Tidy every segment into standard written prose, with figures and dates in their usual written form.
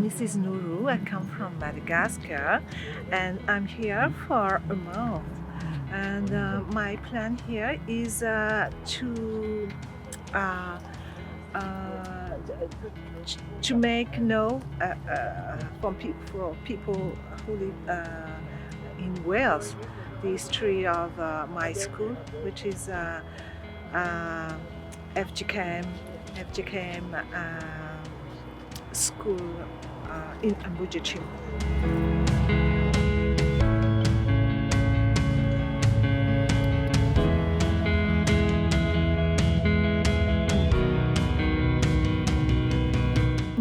Mrs. Nuru. I come from Madagascar and I'm here for a month. And my plan here is to uh, uh, to make know for people who live in Wales the history of my school, which is FGKM school in Ambohidratrimo.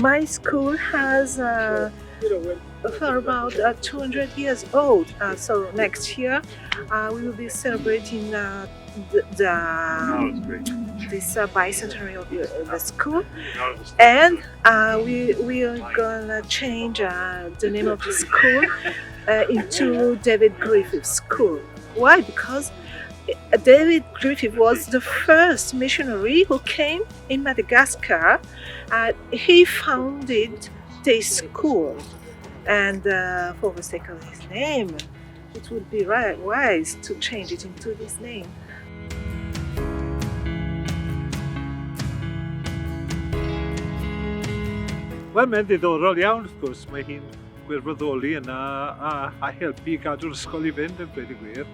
My school has for about 200 years old. So next year we will be celebrating this bicentenary of the school, and we are gonna change the name of the school into David Griffith School. Why? Because David Griffith was the first missionary who came in Madagascar. He founded this school, and for the sake of his name, it would be wise to change it into his name. Wel, mae'n ddiddorol iawn, wrth gwrs. Mae hi'n gwirfoddoli yna a helpu i gadw'r ysgol i fynd, yn dweud y gwir.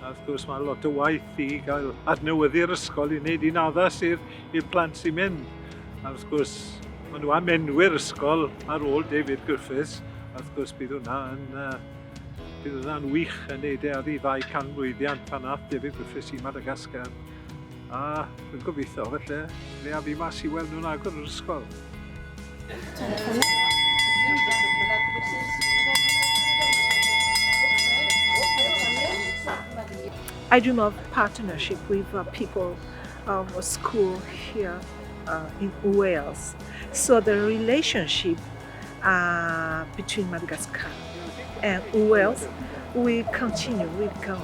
A wrth gwrs, mae lot o waith i gael adnewyddu'r ysgol i wneud hi'n addas i'r plant sy'n mynd. A wrth gwrs, maen nhw am enwi'r ysgol ar ôl David Griffiths. A wrth gwrs, bydd hwnna'n wych yn neud e ar ei ddau canmlwyddiant pan ath David Griffiths i Madagascar. A dwi'n gobeithio, felly, fe af i mas i weld nhw'n agor yr ysgol. I dream of partnership with people of a school here in Wales. So the relationship between Madagascar and Wales will continue, will go.